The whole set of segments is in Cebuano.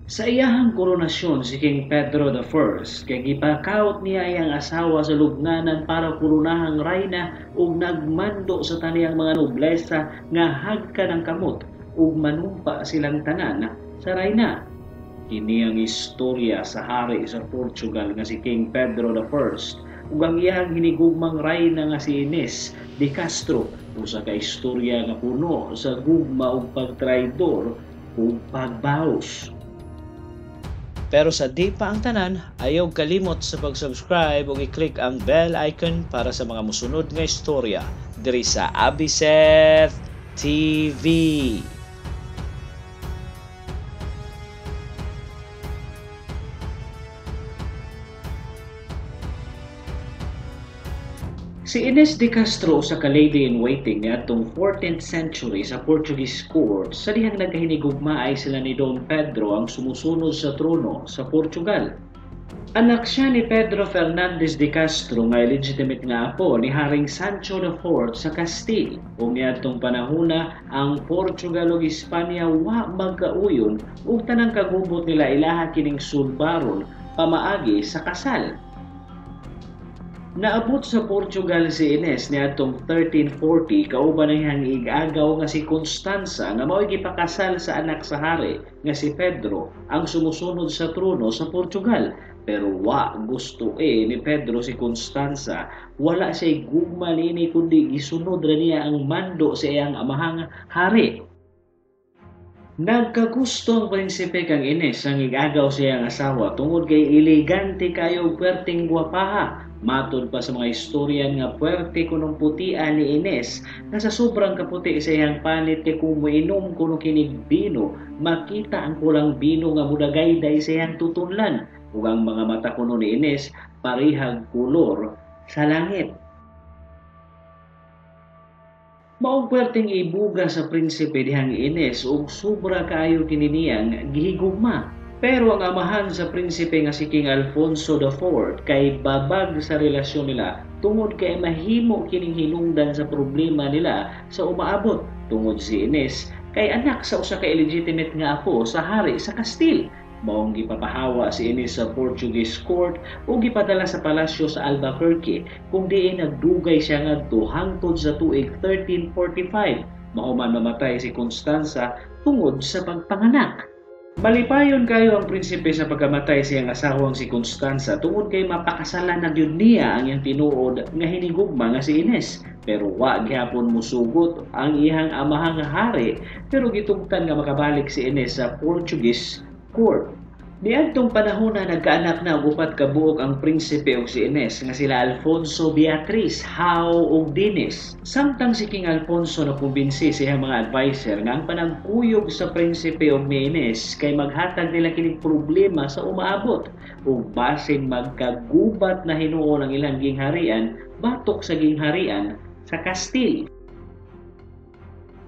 Sa iyahang koronasyon si King Pedro I kay gipakaot niya iyang asawa sa lubnganan para koronahang rayna ug nagmando sa taniyang mga noblesa nga hagkan ang kamot ug manumpa silang tanan sa rayna. Kini ang istorya sa hari sa Portugal nga si King Pedro I ug ang iyang hinigugmang rayna nga si Ines de Castro, usa ka istorya nga puno sa gugma ug pagtraidor ug pagbaos. Pero sa di pa ang tanan, ayaw kalimot sa pag-subscribe ug i-click ang bell icon para sa mga musunod nga istorya diri sa Abiseth TV. Si Ines de Castro usa ka lady in waiting niadtong 14th century sa Portuguese court sa dihang nagkahinigugmaay sila ni Dom Pedro ang sumusunod sa trono sa Portugal. Anak siya ni Pedro Fernandez de Castro nga illegitimate nga apo ni Haring Sancho IV sa Castile. Ug niadtong panahona ang Portugal ug Espanya wa magkauyon ug tanang kagubot nila ilaha kining sulbaron pamaagi sa kasal. Naabot sa Portugal si Ines niadtong 1340 kauban ang iyang ig-agaw nga si Constanza nga mao'y gipakasal sa anak sa hari nga si Pedro ang sumusunod sa trono sa Portugal. Pero wa gusto ni Pedro si Constanza, wala siya'y gugma niini kundi gisunod ra niya ang mando sa iyang amahang hari. Nagkagusto ang prinsipe kang Ines ang ig-agaw sa iyang asawa tungod kay elegante kayo ug puwerteng gwapaha. Matod pa sa mga istoryan nga puwerte kunong putian ni Ines nga sa sobrang kaputi sa iyang panit kay kung moinom kuno kinig bino, makita ang pulang bino nga mudagayday sa iyang tutunlan ug ang mga mata kuno ni Ines parehag kolor sa langit. Maong puwerteng ibuga sa prinsipe dihang Ines ug sobra kaayo kini niyang gihigugma. Pero ang amahan sa prinsipe nga si King Alfonso IV kay babag sa relasyon nila tungod kay mahimo kining hinungdan sa problema nila sa umaabot tungod si Ines kay anak sa usa ka illegitimate nga apo sa hari sa Castile. Maong gipapahawa si Ines sa Portuguese court ug gipadala sa palasyo sa Albuquerque kung diin nagdugay siya ngadto hangtod sa tuig 1345 mahuman mamatay si Constanza tungod sa pagpanganak. Malipayon kayo ang prinsipe sa pagkamatay sa iyang asawang si Constanza tungod kay mapakasalan na gyud niya ang iyang tinuod nga hinigugma nga si Ines. Pero wa gihapon mosugot ang iyang amahang hari pero gitugtan nga makabalik si Ines sa Portuguese court. Niadtong panahon na nagkaanak na og upat ka buok ang prinsipe ug si Ines nga sila Alfonso, Beatriz, Hao ug Dinis. Samtang si King Alfonso nakumbinsi sa iyang mga advisor nga ang panagkuyog sa prinsipe ug ni Ines kay maghatag nila kining problema sa umaabot ug basin magkagubat na hinuon ang ilang gingharian batok sa gingharian sa Castile.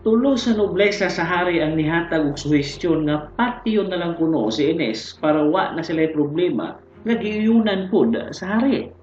Tulo sa noblesa sa hari ang nihatag og suhestyon nga patyon na lang kuno si Ines para wa na sila'y problema nga giyunan pud sa hari.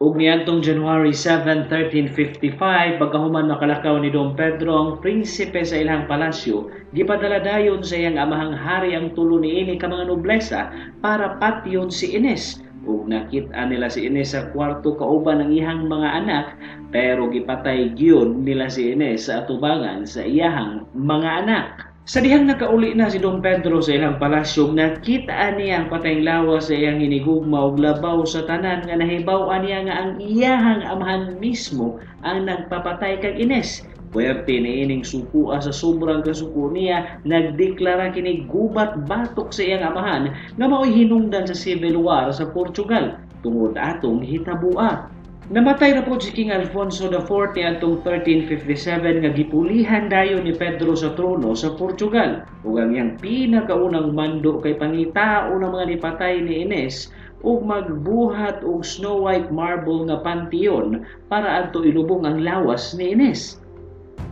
Ug niadtong January 7, 1355, pagkahuman makalakaw ni Dom Pedro ang prinsipe sa ilang palasyo, gipadala dayon sa iyang amahang hari ang tulo niini ka mga noblesa para patyon si Ines. Ug nakit-an nila si Ines sa kwarto kauban ang iyang mga anak, pero gipatay gyud nila si Ines sa atubangan sa iyahang mga anak. Sa dihang nakauli na si Dom Pedro sa ilang palasyo, nakita niya ang patayng lawas sa iyang hinigugma ug labaw sa tanan nga nahibaw-an niya nga ang iyahang amahan mismo ang nagpapatay kang Ines. Puwerte ni ining sukua sa sobrang kasuko niya, nagdeklara kini gubat batok sa iyang amahan nga mao'y hinungdan sa civil war sa Portugal tungod atong hitabua. Namatay ra pod si King Alfonso IV niadtong 1357 nga gipulihan dayon ni Pedro sa trono sa Portugal ug ang iyang pinakaunang mando kay pangitao ng mga nipatay ni Ines ug magbuhat og Snow White marble nga pantheon para adto ilubong ang lawas ni Ines.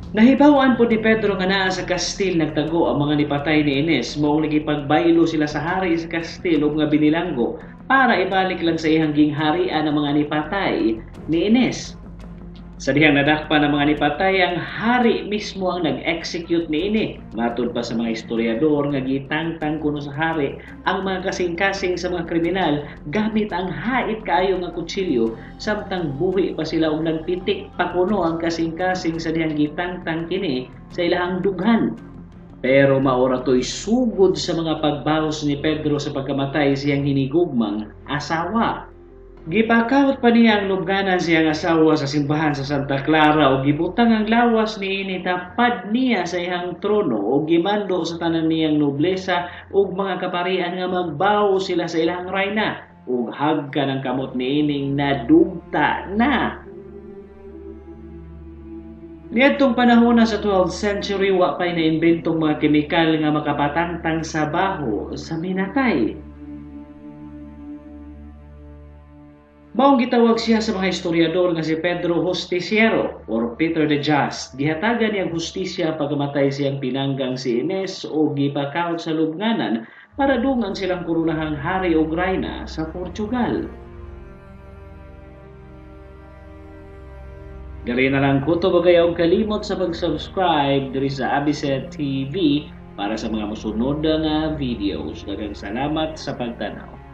Nahibaw-an po ni Pedro nga naa sa Castile nagtago ang mga nipatay ni Ines, maong nagipagbaylo sila sa hari sa Castile ug nga binilanggo para ibalik lang sa iyang gingharian ang mga nipatay ni Ines. Sa dihang nadakpan ang mga nipatay, ang hari mismo ang nag-execute niini. Matud pa sa mga historiador nga gitangtang kuno sa hari ang mga kasing-kasing sa mga kriminal gamit ang hait kaayo nga kutsilyo samtang buhi pa sila og nagpitik pa kuno ang kasing-kasing sa dihang gitangtang kini sa ilahang dughan. Pero maora to'y sugod sa mga pagbaos ni Pedro sa pagkamatay siyang hinigugmang asawa. Gipakawat pa niya ang lubnganan siyang asawa sa simbahan sa Santa Clara o gibutang ang lawas niini tapad niya sa iyang trono o gimando sa tanan niyang noblesa ug mga kaparian nga magbawo sila sa ilang rayna ug hagkan ang kamot niining nadugta na. Niadtong panahon na sa 12th century, wa pa'y naimbentong mga kemikal nga makapatangtang sa baho sa minatay. Maong gitawag siya sa mga historiador nga si Pedro Justiciero or Peter the Just. Gihatagan niyang hustisya pagkamatay siyang pinanggang si Ines o gipakaot sa lubnganan para dungan silang korunahang hari og rayna sa Portugal. Diri na lang kutob og ayaw kalimot sa pag-subscribe diri sa Abiseth TV para sa mga mosunod nga videos. Daghang salamat sa pagtanaw.